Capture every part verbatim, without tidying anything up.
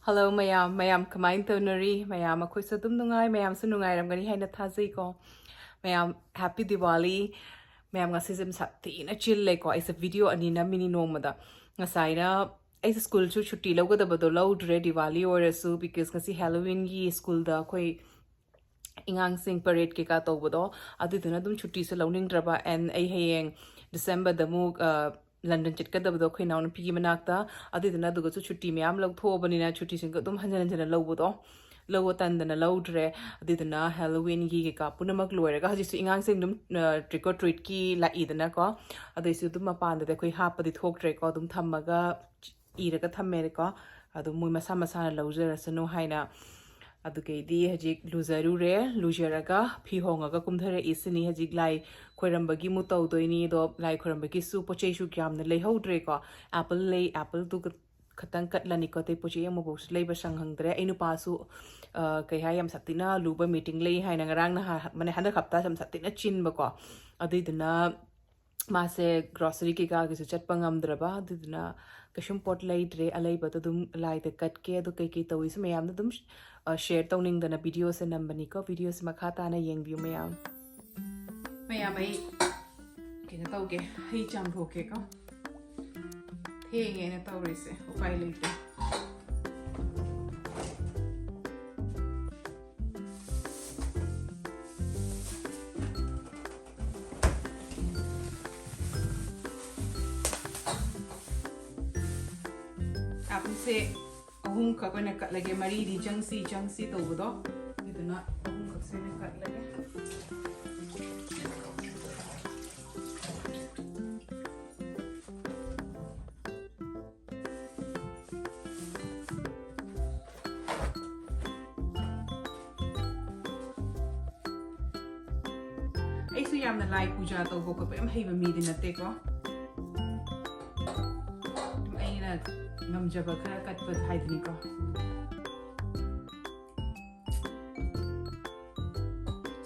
Hello ꯃꯌꯥꯝ, ꯃꯌꯥꯝ ꯀꯃꯥꯏꯅ ꯇꯧꯅꯔꯤ? ꯃꯌꯥꯝ ꯑꯩꯈꯣꯏꯁꯨ ꯑꯗꯨꯝ ꯅꯨꯡꯉꯥꯏ, ꯃꯌꯥꯝꯁꯨ ꯅꯨꯡꯉꯥꯏꯔꯝꯒꯅꯤ ꯍꯥꯏꯅ ꯊꯥꯖꯩꯀꯣ꯫ ꯃꯌꯥꯝ happy Diwali꯫ ꯃꯌꯥꯝ ꯉꯁꯤꯁꯦ ꯃꯁꯥ ꯊꯤꯅ ꯆꯤꯜꯂꯦꯀꯣ꯫ ꯑꯩꯁꯦ video ꯑꯅꯤ ꯅꯝꯃꯤꯅꯤ ꯅꯣꯡꯃꯗ꯫ ꯉꯁꯥꯏꯅ ꯑꯩꯁꯦ ꯁ꯭ꯀꯨꯜꯁꯨ ꯁꯨꯇꯤ ꯂꯧꯒꯗꯕꯗꯣ ꯂꯧꯗ꯭ꯔꯦ Diwali ꯑꯣꯏꯔꯁꯨ, because ꯉꯁꯤ Halloweenꯒꯤ ꯁ꯭ꯀꯨꯜꯗ ꯑꯩꯈꯣꯏ ꯑꯉꯥꯡꯁꯤꯡ parade ꯀꯩꯀꯥ ꯇꯧꯕꯗꯣ, ꯑꯗꯨꯗꯨꯅ ꯑꯗꯨꯝ ꯁꯨꯇꯤꯁꯦ ꯂꯧꯅꯤꯡꯗ꯭ꯔꯕ꯫ And ꯑꯩ ꯍꯌꯦꯡ Decemberꯗ ꯑꯃꯨꯛ ꯑ, London ꯆꯠꯀꯗꯕꯗꯣ ꯑꯩꯈꯣꯏ ꯏꯅꯥꯎꯅꯨꯄꯤꯒꯤ ꯃꯅꯥꯛꯇ, ꯑꯗꯨꯗꯨꯅ ꯑꯗꯨꯒꯁꯨ ꯁꯨꯇꯤ ꯃꯌꯥꯝ ꯂꯧꯊꯣꯛꯑꯕꯅꯤꯅ ꯁꯨꯇꯤꯁꯤꯡꯗꯣ ꯑꯗꯨꯝ ꯍꯟꯖꯤꯟ ꯍꯟꯖꯤꯟꯅ ꯂꯧꯕꯗꯣ, ꯂꯧꯕ ꯇꯟꯗꯅ ꯂꯧꯗ꯭ꯔꯦ꯫ ꯑꯗꯨꯗꯨꯅ Halloweenꯒꯤ ꯀꯩꯀꯥ ꯄꯨꯝꯅꯃꯛ ꯂꯣꯏꯔꯒ ꯍꯧꯖꯤꯛꯁꯨ ꯑꯉꯥꯡꯁꯤꯡ ꯑꯗꯨꯝ trick or treatꯀꯤ ꯂꯥꯛꯏꯗꯅꯀꯣ, ꯑꯗꯨꯏꯁꯨ ꯑꯗꯨꯝ ꯃꯄꯥꯟꯗꯗꯤ ꯑꯩꯈꯣꯏ ꯍꯥꯞꯄꯗꯤ ꯊꯣꯛꯇ꯭ꯔꯦꯀꯣ, ꯑꯗꯨꯝ ꯊꯝꯃꯒ ꯏꯔꯒ ꯊꯝꯃꯦꯀꯣ꯫ ꯑꯗꯨꯝ ꯃꯣꯏ ꯃꯁꯥ ꯃꯁꯥꯅ ꯂꯧꯖꯔꯁꯅꯨ ꯍꯥꯏꯅ꯫ ꯑꯗꯨꯒꯩꯗꯤ ꯍꯧꯖꯤꯛ ꯂꯨꯖꯔꯨꯔꯦ꯫ ꯂꯨꯖꯔꯒ ꯐꯤ ꯍꯣꯡꯉꯒ ꯀꯨꯝꯊꯔꯛꯏꯁꯤꯅꯤ꯫ ꯍꯧꯖꯤꯛ ꯂꯥꯏ ꯈꯣꯏꯔꯝꯕꯒꯤ ꯑꯃꯨꯛ ꯇꯧꯗꯣꯏꯅꯤ꯫ ꯑꯗꯣ ꯂꯥꯏ ꯈꯣꯏꯔꯝꯕꯒꯤ ꯀꯩꯁꯨ ꯄꯣꯠ ꯆꯩꯁꯨ ꯌꯥꯝꯅ ꯂꯩꯍꯧꯗ꯭ꯔꯦꯀꯣ꯫ Apple ꯂꯩ, appleꯗꯨ ꯈꯇꯪ ꯀꯠꯂꯅꯤꯀꯣ꯫ ꯑꯇꯩ ꯄꯣꯠ ꯆꯩ ꯑꯃꯐꯥꯎꯁꯨ ꯂꯩꯕ ꯁꯪꯍꯪꯗ꯭ꯔꯦ꯫ ꯑꯩ ꯅꯨꯄꯥꯁꯨ, ꯑ, ꯀꯩ ꯍꯥꯏ, ꯌꯥꯝ ꯁꯥꯊꯤꯅ ꯂꯨꯕ meeting ꯂꯩ ꯍꯥꯏꯅ ꯉꯔꯥꯡ ꯅꯍꯥꯟ, ꯃꯅꯦ, ꯍꯟꯗꯛ ꯍꯞꯇꯥꯁꯦ ꯌꯥꯝ ꯁꯥꯊꯤꯅ ꯆꯤꯟꯕꯀꯣ꯫ ꯑꯗꯨꯏꯗꯨꯅ ꯃꯥꯁꯦ grocery ꯀꯩꯀꯥꯒꯤꯁꯨ ꯆꯠꯄ ꯉꯝꯗ꯭ꯔꯕ, ꯑꯗꯨꯗꯨꯅ ꯀꯩꯁꯨꯝ ꯄꯣꯠ ꯂꯩꯗ꯭ꯔꯦ꯫ ꯑꯂꯩꯕꯗꯣ ꯑꯗꯨꯝ ꯂꯥꯏꯗ ꯀꯠꯀꯦ꯫ ꯑꯗꯣ ꯀꯩꯀꯩ ꯇꯧꯏꯁꯨ ꯃꯌꯥꯝꯗ ꯑꯗꯨꯝ, ꯑ, share ꯇꯧꯅꯤꯡꯗꯅ videoꯁꯦ ꯅꯝꯕꯅꯤꯀꯣ꯫ Videoꯁꯦ ꯃꯈꯥ ꯇꯥꯅ ꯌꯦꯡꯕꯤꯌꯨ ꯃꯌꯥꯝ꯫ ꯃꯌꯥꯝ, ꯑꯩ ꯀꯩꯅꯣ ꯇꯧꯒꯦ, ꯍꯩ ꯆꯥꯝꯊꯣꯛꯀꯦꯀꯣ꯫ ꯊꯦꯡꯉꯦꯅ ꯇꯧꯔꯤꯁꯦ, ꯎꯄꯥꯏ ꯂꯩꯇꯦ꯫ Appleꯁꯦ ꯑꯍꯨꯝꯈꯛ ꯑꯣꯏꯅ ꯀꯠꯂꯒꯦ, ꯃꯔꯤꯗꯤ ꯆꯪꯁꯤ ꯆꯪꯁꯤ ꯇꯧꯕꯗꯣ, ꯑꯗꯨꯗꯨꯅ ꯑꯍꯨꯝꯈꯛꯁꯦ ꯑꯣꯏꯅ ꯀꯠꯂꯒꯦ꯫ ꯑꯩꯁꯨ ꯌꯥꯝꯅ ꯂꯥꯏ ꯄꯨꯖꯥ ꯇꯧꯕ ꯈꯣꯠꯄ ꯌꯥꯝ ꯍꯩꯕ ꯃꯤꯗꯤ ꯅꯠꯇꯦꯀꯣ꯫ ꯑꯗꯨꯝ ꯑꯩꯅ ꯉꯝꯖꯕ ꯈꯔ ꯀꯠꯄ ꯍꯥꯏꯗꯨꯅꯤꯀꯣ꯫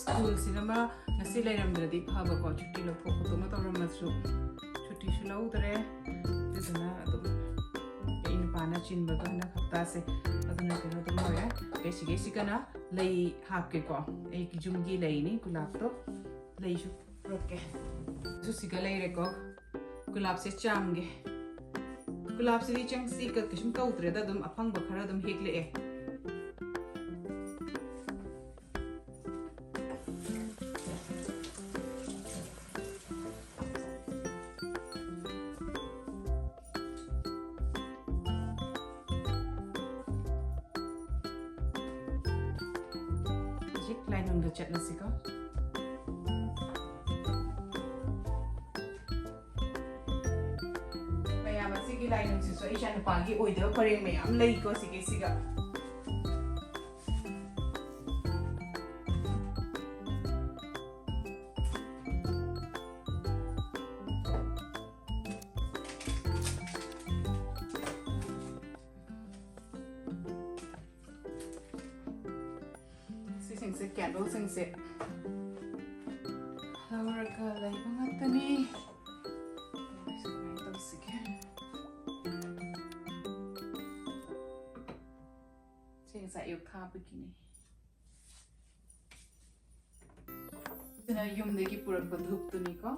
ꯁ꯭ꯀꯨꯜꯁꯤꯅꯃ ꯉꯁꯤ ꯂꯩꯔꯝꯗ꯭ꯔꯗꯤ ꯐꯕꯀꯣ, ꯁꯨꯇꯤ ꯂꯧꯊꯣꯛ ꯈꯣꯠꯇꯣꯛꯅ ꯇꯧꯔꯝꯃꯁꯨ꯫ ꯁꯨꯇꯤꯁꯨ ꯂꯧꯗ꯭ꯔꯦ, ꯑꯗꯨꯗꯨꯅ ꯑꯗꯨꯝ ꯑꯩ ꯅꯨꯄꯥ ꯅ ꯆꯤꯟꯕꯗꯣ ꯍꯟꯗꯛ ꯍꯞꯇꯥꯁꯦ꯫ ꯑꯗꯨꯅ ꯀꯩꯅꯣ ꯑꯗꯨꯝ ꯑꯣꯏꯔꯦ꯫ ꯀꯩꯁꯤꯒꯩꯁꯤꯒꯅ ꯂꯩ ꯍꯥꯞꯀꯦꯀꯣ꯫ ꯑꯩꯒꯤ ꯌꯨꯝꯒꯤ ꯂꯩꯅꯤ, ꯒꯨꯂꯥꯞꯇꯣ꯫ ꯂꯩꯁꯨ ꯄꯨꯔꯛꯀꯦ꯫ ꯑꯗꯨ ꯁꯤꯒ ꯂꯩꯔꯦꯀꯣ꯫ ꯒꯨꯂꯥꯞꯁꯦ ꯆꯥꯝꯒꯦ꯫ ꯒꯨꯂꯥꯞꯁꯤꯗꯤ ꯆꯪꯁꯤ ꯀ-, ꯀꯩꯁꯨꯝ ꯇꯧꯗ꯭ꯔꯦꯗ, ꯑꯗꯨꯝ ꯑꯐꯪꯕ ꯈꯔ ꯑꯗꯨꯝ ꯍꯦꯛꯂꯛꯑꯦ꯫ ꯍꯧꯖꯤꯛ ꯂꯥꯏꯅꯨꯡꯗ ꯆꯠꯂꯁꯤꯀꯣ꯫ ꯃꯌꯥꯝ, ꯑꯁꯤꯒꯤ ꯂꯥꯏꯅꯨꯡꯁꯤꯁꯨ ꯑꯩ ꯏꯆꯥꯅꯨꯄꯥꯒꯤ ꯑꯣꯏꯗꯕ ꯄꯔꯦꯡ ꯃꯌꯥꯝ ꯂꯩꯀꯣ, ꯁꯤꯒꯤꯁꯤꯒ꯫ ꯁꯤꯁꯤꯡꯁꯦ, candleꯁꯤꯡꯁꯦ ꯂꯧꯔꯒ ꯂꯩꯕ ꯉꯥꯛꯇꯅꯤ꯫ ꯁꯨꯃꯥꯏꯅ ꯇꯧꯁꯤꯒꯦ꯫ ꯁꯤ ꯉꯁꯥꯏ ꯑꯌꯨꯛ ꯊꯥꯕꯒꯤꯅꯦ꯫ ꯁꯤꯅ ꯌꯨꯝꯗꯒꯤ ꯄꯨꯔꯛꯄ ꯙꯨꯞꯇꯨꯅꯤꯀꯣ꯫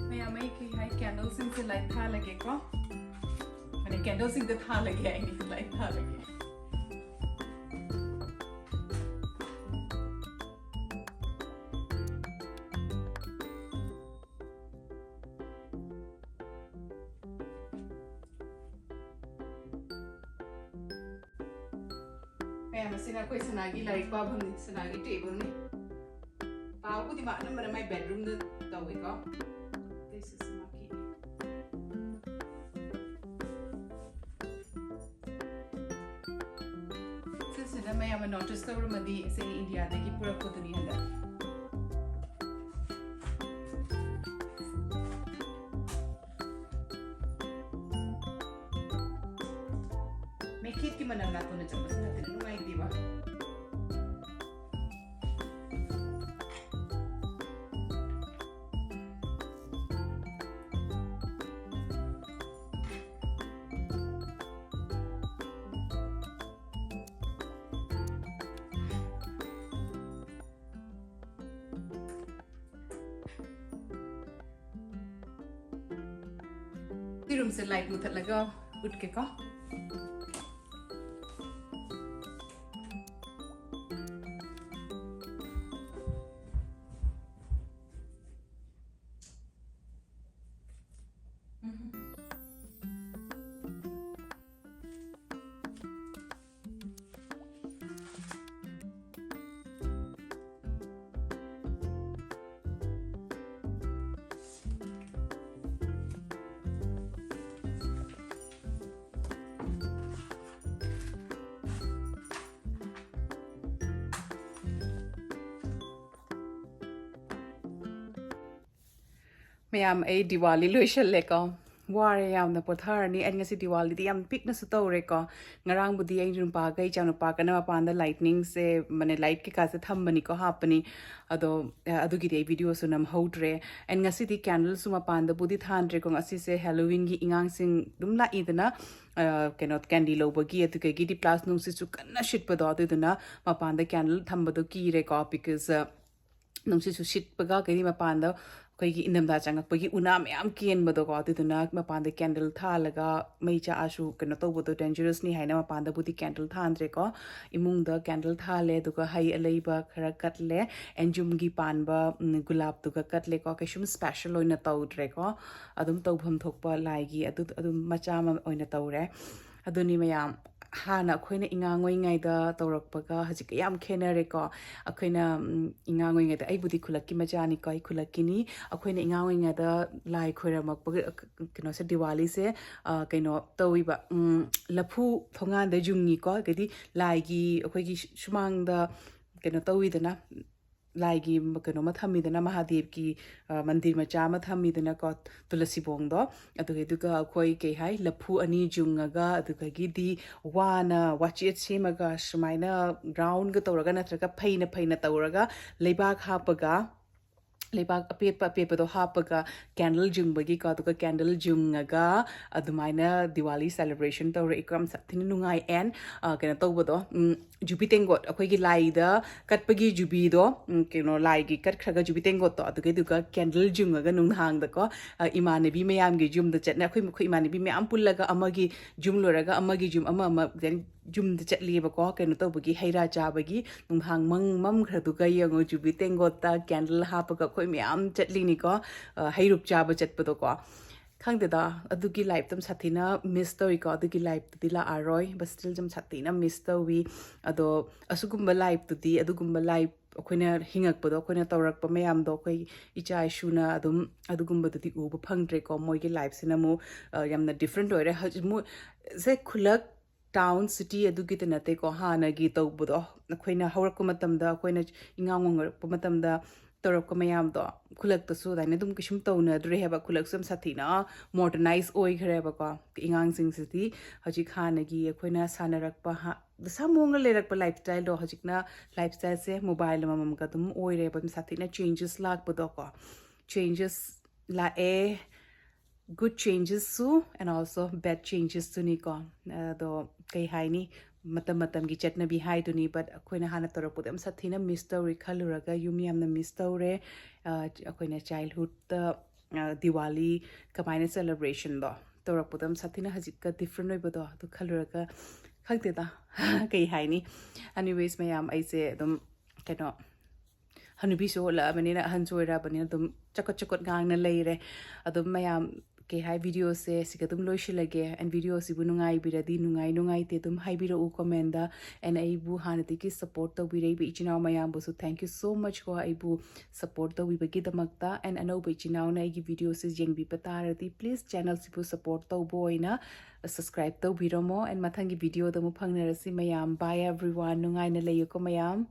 ꯃꯌꯥꯝ, ꯑꯩ ꯀꯩ ꯍꯥꯏ, candleꯁꯤꯡꯁꯦ light ꯊꯥꯜꯂꯒꯦꯀꯣ꯫ ꯃꯥꯅꯦ, candleꯁꯤꯡꯗ ꯊꯥꯜꯂꯒꯦ, ꯑꯩ light ꯊꯥꯜꯂꯒꯦ꯫ ꯃꯌꯥꯝ ꯑꯁꯤꯅ ꯑꯩꯈꯣꯏ ꯁꯅꯥꯒꯤ ꯂꯥꯏꯔꯤꯛ ꯄꯥꯐꯝꯅꯤ, ꯁꯅꯥꯒꯤ ꯇꯦꯕꯜꯅꯤ꯫ ꯄꯥꯕꯨꯗꯤ ꯃꯥ ꯑꯅꯝꯕꯅ ꯃꯥꯏ ꯕꯦꯗꯔꯨꯝꯗ ꯇꯧꯋꯦꯀꯣ꯫ ꯑꯇꯩꯁꯤꯁꯨ ꯃꯥꯒꯤ ꯁꯤꯁꯤꯅ ꯃꯌꯥꯝꯅ ꯅꯣꯇꯤꯁ ꯇꯧꯔꯝꯃꯗꯤ, ꯁꯤ ꯏꯟꯗꯤꯌꯥꯗꯒꯤ ꯄꯨꯔꯛꯄꯗꯨꯅꯤ ꯍꯟꯗꯛ꯫ ꯃꯩꯈꯦꯠꯀꯤ ꯃꯅꯝ ꯅꯥꯇꯣꯟꯗ ꯆꯪꯕꯁꯤꯅ ꯈꯤꯇꯪ ꯅꯨꯡꯉꯥꯏꯇꯦꯕ꯫ ꯁꯤ ꯔꯨꯝꯁꯦ ꯂꯥꯏꯠ ꯃꯨꯊꯠꯂꯒ ꯎꯠꯀꯦꯀꯣ꯫ ꯃꯌꯥꯝ, ꯑꯩ ꯗꯤꯋꯥꯂꯤ ꯂꯣꯏꯁꯜꯂꯦꯀꯣ꯫ ꯋꯥꯔꯦ ꯌꯥꯝꯅ, ꯄꯣꯊꯥꯔꯅꯤ꯫ ꯑꯩ ꯉꯁꯤ ꯗꯤꯋꯥꯂꯤꯗꯤ ꯌꯥꯝ ꯄꯤꯛꯅꯁꯨ ꯇꯧꯔꯦꯀꯣ꯫ ꯉꯔꯥꯡꯕꯨꯗꯤ ꯑꯩ ꯅꯨꯄꯥꯒ ꯏꯆꯥꯅꯨꯄꯥꯒꯅ ꯃꯄꯥꯟꯗ ꯂꯥꯏꯠꯅꯤꯡꯁꯦ, ꯃꯥꯅꯦ, ꯂꯥꯏꯠ ꯀꯩꯀꯥꯁꯦ ꯊꯝꯕꯅꯤꯀꯣ, ꯍꯥꯞꯄꯅꯤ꯫ ꯑꯗꯣ, ꯑ, ꯑꯗꯨꯒꯤꯗꯤ ꯑꯩ ꯚꯤꯗꯤꯑꯣꯁꯨ ꯅꯝꯍꯧꯗ꯭ꯔꯦ꯫ And ꯉꯁꯤꯗꯤ ꯀꯦꯟꯗꯜꯁꯨ ꯃꯄꯥꯟꯗꯕꯨꯗꯤ ꯊꯥꯟꯗ꯭ꯔꯦꯀꯣ꯫ ꯉꯁꯤꯁꯦ ꯍꯦꯂꯣꯋꯤꯟꯒꯤ ꯏꯉꯥꯡꯁꯤꯡ ꯑꯗꯨꯝ ꯂꯥꯛꯏꯗꯅ, ꯑ, ꯀꯩꯅꯣ, ꯀꯦꯟꯗꯤ ꯂꯧꯕꯒꯤ, ꯑꯗꯨꯗꯒꯤꯗꯤ plus ꯅꯨꯡꯁꯤꯠꯁꯨ ꯀꯟꯅ ꯁꯤꯠꯄꯗꯣ, ꯑꯗꯨꯗꯨꯅ ꯃꯄꯥꯟꯗ ꯀꯦꯟꯗꯜ ꯊꯝꯕꯗꯣ ꯀꯤꯔꯦꯀꯣ, because, ꯑ, ꯅꯨꯡꯁꯤꯠꯁꯨ ꯁꯤꯠꯄꯒ ꯀꯩꯗꯤ ꯃꯄꯥꯟꯗ ꯑꯩꯈꯣꯏꯒꯤ ꯏꯪꯊꯝꯊꯥ ꯆꯪꯉꯛꯄꯒꯤ ꯎꯅꯥ ꯃꯌꯥꯝ ꯀꯦꯟꯕꯗꯣꯀꯣ, ꯑꯗꯨꯗꯨꯅ ꯃꯄꯥꯟꯗ ꯀꯦꯟꯗꯜ ꯊꯥꯜꯂꯒ ꯃꯩ ꯆꯥꯛꯑꯁꯨ ꯀꯩꯅꯣ ꯇꯧꯕꯗꯣ dangerous ꯅꯤ ꯍꯥꯏꯅ ꯃꯄꯥꯟꯗꯕꯨꯗꯤ ꯀꯦꯟꯗꯜ ꯊꯥꯟꯗ꯭ꯔꯦꯀꯣ꯫ ꯏꯃꯨꯡꯗ ꯀꯦꯟꯗꯜ ꯊꯥꯜꯂꯦ, ꯑꯗꯨꯒ ꯍꯩ ꯑꯂꯩꯕ ꯈꯔ ꯀꯠꯂꯦ, and ꯌꯨꯝꯒꯤ ꯄꯥꯟꯕ, ꯎꯝ, ꯒꯨꯂꯥꯞꯇꯨꯒ ꯀꯠꯂꯦꯀꯣ꯫ ꯀꯩꯁꯨꯝ special ꯑꯣꯏꯅ ꯇꯧꯗ꯭ꯔꯦꯀꯣ, ꯑꯗꯨꯝ ꯇꯧꯐꯝ ꯊꯣꯛꯄ ꯂꯥꯏꯒꯤ ꯑꯗꯨ ꯑꯗꯨꯝ ꯃꯆꯥ ꯑꯃ ꯑꯣꯏꯅ ꯇꯧꯔꯦ꯫ ꯑꯗꯨꯅꯤ ꯃꯌꯥꯝ, ꯍꯥꯟꯅ ꯑꯩꯈꯣꯏꯅ ꯑꯉꯥꯡ ꯑꯣꯏꯔꯤꯉꯩꯗ ꯇꯧꯔꯛꯄꯒ ꯍꯧꯖꯤꯛꯀ ꯌꯥꯝ ꯈꯦꯠꯅꯔꯦꯀꯣ꯫ ꯑꯩꯈꯣꯏꯅ ꯎꯝ, ꯑꯉꯥꯡ ꯑꯣꯏꯔꯤꯉꯩꯗ, ꯑꯩꯕꯨꯗꯤ ꯈꯨꯜꯂꯛꯀꯤ ꯃꯆꯥꯅꯤꯀꯣ, ꯑꯩ ꯈꯨꯜꯂꯛꯀꯤꯅꯤ꯫ ꯑꯩꯈꯣꯏꯅ ꯑꯉꯥꯡ ꯑꯣꯏꯔꯤꯉꯩꯗ ꯂꯥꯏ ꯈꯣꯏꯔꯝꯃꯛꯄꯒ, ꯑ, ꯀꯩꯅꯣꯁꯦ, ꯗꯤꯋꯥꯂꯤꯁꯦ, ꯑ, ꯀꯩꯅꯣ ꯇꯧꯋꯤꯕ, ꯎꯝ, ꯂꯐꯨ ꯊꯣꯡꯒꯥꯟꯗ ꯌꯨꯡꯉꯤꯀꯣ꯫ ꯍꯥꯏꯗꯤ ꯂꯥꯏꯒꯤ, ꯑꯩꯈꯣꯏꯒꯤ ꯁꯨꯃꯥꯡꯗ ꯀꯩꯅꯣ ꯇꯧꯋꯤꯗꯅ, ꯂꯥꯏꯒꯤ ꯀꯩꯅꯣꯃ ꯊꯝꯃꯤꯗꯅ, ꯃꯍꯥꯗꯦꯕꯀꯤ, ꯑ, ꯃꯟꯗꯤꯔ ꯃꯆꯥ ꯑꯃ ꯊꯝꯃꯤꯗꯅꯀꯣ, ꯇꯨꯂꯁꯤꯕꯣꯡꯗꯣ꯫ ꯑꯗꯨꯒꯤꯗꯨꯒ ꯑꯩꯈꯣꯏ ꯀꯩ ꯍꯥꯏ, ꯂꯐꯨ ꯑꯅꯤ ꯌꯨꯡꯉꯒ, ꯑꯗꯨꯗꯒꯤꯗꯤ ꯋꯥꯅ ꯋꯥꯆꯦꯠ ꯁꯦꯝꯃꯒ, ꯁꯨꯃꯥꯏꯅ ꯔꯥꯎꯟꯒ ꯇꯧꯔꯒ ꯅꯠꯇ꯭ꯔꯒ ꯐꯩꯅ ꯐꯩꯅ ꯇꯧꯔꯒ, ꯂꯩꯕꯥꯛ ꯍꯥꯞꯄꯒ, ꯂꯩꯕꯥꯛ ꯑꯄꯦꯠꯄ ꯑꯄꯦꯠꯄꯗꯣ ꯍꯥꯞꯄꯒ, ꯀꯦꯟꯗꯜ ꯌꯨꯡꯕꯒꯤꯀꯣ, ꯑꯗꯨꯒ ꯀꯦꯟꯗꯜ ꯌꯨꯡꯉꯒ ꯑꯗꯨꯃꯥꯏꯅ ꯗꯤꯋꯥꯂꯤ ꯁꯦꯂꯦꯕ꯭ꯔꯦꯁꯟ ꯇꯧꯔꯛꯏꯀꯣ꯫ ꯌꯥꯝ ꯁꯥꯊꯤꯅ ꯅꯨꯡꯉꯥꯏ꯫ ꯑꯦꯟ ꯀꯩꯅꯣ ꯇꯧꯕꯗꯣ, ꯎꯝ, ꯖꯨꯕꯤ ꯇꯦꯡꯒꯣꯠ, ꯑꯩꯈꯣꯏꯒꯤ ꯂꯥꯏꯗ ꯀꯠꯄꯒꯤ ꯖꯨꯕꯤꯗꯣ, ꯎꯝ, ꯀꯩꯅꯣ, ꯂꯥꯏꯒꯤ ꯀꯠꯈ꯭ꯔꯒ ꯖꯨꯕꯤ ꯇꯦꯡꯒꯣꯠꯇꯣ, ꯑꯗꯨꯒꯤꯗꯨꯒ ꯀꯦꯟꯗꯜ ꯌꯨꯡꯉꯒ ꯅꯨꯡꯗꯥꯡꯗꯀꯣ, ꯑ, ꯏꯃꯥꯟꯅꯕꯤ ꯃꯌꯥꯝꯒꯤ ꯌꯨꯝꯗ ꯆꯠꯅ, ꯑꯩꯈꯣꯏ, ꯑꯩꯈꯣꯏ ꯏꯃꯥꯟꯅꯕꯤ ꯃꯌꯥꯝ ꯄꯨꯜꯂꯒ ꯑꯃꯒꯤ ꯌꯨꯝ ꯂꯣꯏꯔꯒ ꯑꯃꯒꯤ ꯌꯨꯝ, ꯑꯃ ꯑꯃ, then ꯌꯨꯝꯗ ꯆꯠꯂꯤꯕꯀꯣ, ꯀꯩꯅꯣ ꯇꯧꯕꯒꯤ, ꯍꯩ ꯔꯥ ꯆꯥꯕꯒꯤ꯫ ꯅꯨꯡꯗꯥꯡ ꯃꯪ ꯃꯝꯈ꯭ꯔꯗꯨꯒ ꯌꯦꯡꯉꯣ, ꯖꯨꯕꯤ ꯇꯦꯡꯒꯣꯠꯇ ꯀꯦꯟꯗꯜ ꯍꯥꯞꯄꯒ ꯑꯩꯈꯣꯏ ꯃꯌꯥꯝ ꯆꯠꯂꯤꯅꯤꯀꯣ, ꯑ, ꯍꯩꯔꯨꯛ ꯆꯥꯕ ꯆꯠꯄꯗꯣꯀꯣ꯫ ꯈꯪꯗꯦꯗ, ꯑꯗꯨꯒꯤ ꯂꯥꯏꯐꯇꯣ ꯌꯥꯝ ꯁꯥꯊꯤꯅ ꯃꯤꯁ ꯇꯧꯏꯀꯣ꯫ ꯑꯗꯨꯒꯤ ꯂꯥꯏꯐꯇꯨꯗꯤ ꯂꯥꯛꯑꯔꯣꯏ, but still ꯌꯥꯝ ꯁꯥꯊꯤꯅ ꯃꯤꯁ ꯇꯧꯏ꯫ ꯑꯗꯣ ꯑꯁꯤꯒꯨꯝꯕ ꯂꯥꯏꯐꯇꯨꯗꯤ, ꯑꯗꯨꯒꯨꯝꯕ ꯂꯥꯏꯐ ꯑꯩꯈꯣꯏꯅ ꯍꯤꯡꯉꯛꯄꯗꯣ, ꯑꯩꯈꯣꯏꯅ ꯇꯧꯔꯛꯄ ꯃꯌꯥꯝꯗꯣ, ꯑꯩꯈꯣꯏ ꯏꯆꯥ ꯏꯁꯨꯅ ꯑꯗꯨꯝ ꯑꯗꯨꯒꯨꯝꯕꯗꯨꯗꯤ ꯎꯕ ꯐꯪꯗ꯭ꯔꯦꯀꯣ꯫ ꯃꯣꯏꯒꯤ ꯂꯥꯏꯐꯁꯤꯅ ꯑꯃꯨꯛ, ꯑ, ꯌꯥꯝꯅ ꯗꯤꯐ꯭ꯔꯦꯟꯠ ꯑꯣꯏꯔꯦ꯫ ꯍꯧꯖꯤꯛ ꯃꯣꯏ ꯁꯦ ꯈꯨꯜꯂꯛ, ꯇꯥꯎꯟ, ꯁꯤꯇꯤ ꯑꯗꯨꯒꯤꯗ ꯅꯠꯇꯦꯀꯣ꯫ ꯍꯥꯟꯅꯒꯤ ꯇꯧꯕꯗꯣ, ꯑꯩꯈꯣꯏꯅ ꯍꯧꯔꯛꯄ ꯃꯇꯝꯗ, ꯑꯩꯈꯣꯏꯅ ꯏꯉꯥꯡ ꯉꯥꯡꯉꯛꯄ ꯃꯇꯝꯗ ꯇꯧꯔꯛꯄ ꯃꯌꯥꯝꯗꯣ, ꯈꯨꯜꯂꯛꯇꯁꯨ ꯑꯗꯨꯃꯥꯏꯅ ꯑꯗꯨꯝ ꯀꯩꯁꯨꯝ ꯇꯧꯅꯗ꯭ꯔꯦ ꯍꯥꯏꯕ꯫ ꯈꯨꯜꯂꯛꯁꯨ ꯌꯥꯝ ꯁꯥꯊꯤꯅ ꯃꯣꯗꯔꯅꯥꯏꯖ ꯑꯣꯏꯈ꯭ꯔꯦꯕꯀꯣ꯫ ꯑꯉꯥꯡꯁꯤꯡꯁꯤꯗꯤ ꯍꯧꯖꯤꯛ ꯍꯥꯟꯅꯒꯤ ꯑꯩꯈꯣꯏꯅ ꯁꯥꯟꯅꯔꯛꯄ ꯍꯥ-, ꯁꯥ ꯃꯑꯣꯡꯗ ꯂꯩꯔꯛꯄ ꯂꯥꯏꯐ ꯁ꯭ꯇꯥꯏꯜꯗꯣ, ꯍꯧꯖꯤꯛꯅ ꯂꯥꯏꯐ ꯁ꯭ꯇꯥꯏꯜꯁꯦ ꯃꯣꯕꯥꯏꯜ ꯑꯃꯃꯝꯒ ꯑꯗꯨꯝ ꯑꯣꯏꯔꯦꯕ꯫ ꯌꯥꯝ ꯁꯥꯊꯤꯅ ꯆꯦꯟꯖꯦꯁ ꯂꯥꯛꯄꯗꯣꯀꯣ꯫ ꯆꯦꯟꯖꯦꯁ ꯂꯥꯛꯑꯦ꯫ ꯒꯨꯗ ꯆꯦꯟꯖꯦꯁꯁꯨ and also ꯕꯦꯗ ꯆꯦꯟꯖꯦꯁꯁꯨꯅꯤꯀꯣ꯫ ꯑꯗꯣ ꯀꯩ ꯍꯥꯏꯅꯤ, ꯃꯇꯝ ꯃꯇꯝꯒꯤ ꯆꯠꯅꯕꯤ ꯍꯥꯏꯗꯨꯅꯤ꯫ But ꯑꯩꯈꯣꯏꯅ ꯍꯥꯟꯅ ꯇꯧꯔꯛꯄꯗꯣ ꯌꯥꯝ ꯁꯥꯊꯤꯅ ꯃꯤꯁ ꯇꯧꯔꯤ꯫ ꯈꯜꯂꯨꯔꯒ ꯌꯨꯝ ꯌꯥꯝꯅ ꯃꯤꯁ ꯇꯧꯔꯦ꯫ ꯑ, ꯑꯩꯈꯣꯏꯅ ꯆꯥꯏꯜꯍꯨꯗꯇ, ꯑ, ꯗꯤꯋꯥꯂꯤ ꯀꯃꯥꯏꯅ ꯁꯦꯂꯦꯕ꯭ꯔꯦꯁꯟꯗꯣ ꯇꯧꯔꯛꯄꯗꯣ ꯌꯥꯝ ꯁꯥꯊꯤꯅ ꯍꯧꯖꯤꯛꯀ ꯗꯤꯐ꯭ꯔꯦꯟ ꯑꯣꯏꯕꯗꯣ, ꯑꯗꯨ ꯈꯜꯂꯨꯔꯒ ꯈꯪꯗꯦꯗ, ꯀꯩ ꯍꯥꯏꯅꯤ꯫ Anyways, ꯃꯌꯥꯝ, ꯑꯩꯁꯦ ꯑꯗꯨꯝ ꯀꯩꯅꯣ, ꯍꯅꯨꯕꯤꯁꯨ ꯑꯣꯜꯂꯛꯑꯕꯅꯤꯅ, ꯑꯍꯟꯁꯨ ꯑꯣꯏꯔꯛꯑꯕꯅꯤꯅ ꯑꯗꯨꯝ ꯆꯀꯠ ꯆꯀꯠ ꯉꯥꯡꯅ ꯂꯩꯔꯦ꯫ ꯑꯗꯨꯝ ꯃꯌꯥꯝ ꯀꯩ ꯍꯥꯏ videoꯁꯦ ꯁꯤꯒ ꯑꯗꯨꯝ ꯂꯣꯏꯁꯤꯜꯂꯒꯦ꯫ And videoꯁꯤꯕꯨ ꯅꯨꯡꯉꯥꯏꯕꯤꯔꯗꯤ ꯅꯨꯡꯉꯥꯏ ꯅꯨꯡꯉꯥꯏꯇꯦ ꯑꯗꯨꯝ ꯍꯥꯏꯕꯤꯔꯛꯎ commentꯗ꯫ And ꯑꯩꯕꯨ ꯍꯥꯟꯅꯗꯒꯤ support ꯇꯧꯕꯤꯔꯛꯏꯕ ꯏꯆꯤꯟ ꯏꯅꯥꯎ ꯃꯌꯥꯝꯕꯨꯁꯨ thank you so much ꯀꯣ, ꯑꯩꯕꯨ support ꯇꯧꯕꯤꯕꯒꯤꯗꯃꯛꯇ꯫ And ꯑꯅꯧꯕ ꯏꯆꯤꯟ ꯏꯅꯥꯎꯅ ꯑꯩꯒꯤ videoꯁꯦ ꯌꯦꯡꯕꯤꯕ ꯇꯥꯔꯗꯤ please channelꯁꯤꯕꯨ support ꯇꯧꯕ ꯑꯣꯏꯅ subscribe ꯇꯧꯕꯤꯔꯝꯃꯣ꯫ And ꯃꯊꯪꯒꯤ videoꯗ ꯑꯃꯨꯛ ꯐꯪꯅꯔꯁꯤ ꯃꯌꯥꯝ꯫ Bye everyone, ꯅꯨꯡꯉꯥꯏꯅ ꯂꯩꯌꯨꯀꯣ ꯃꯌꯥꯝ꯫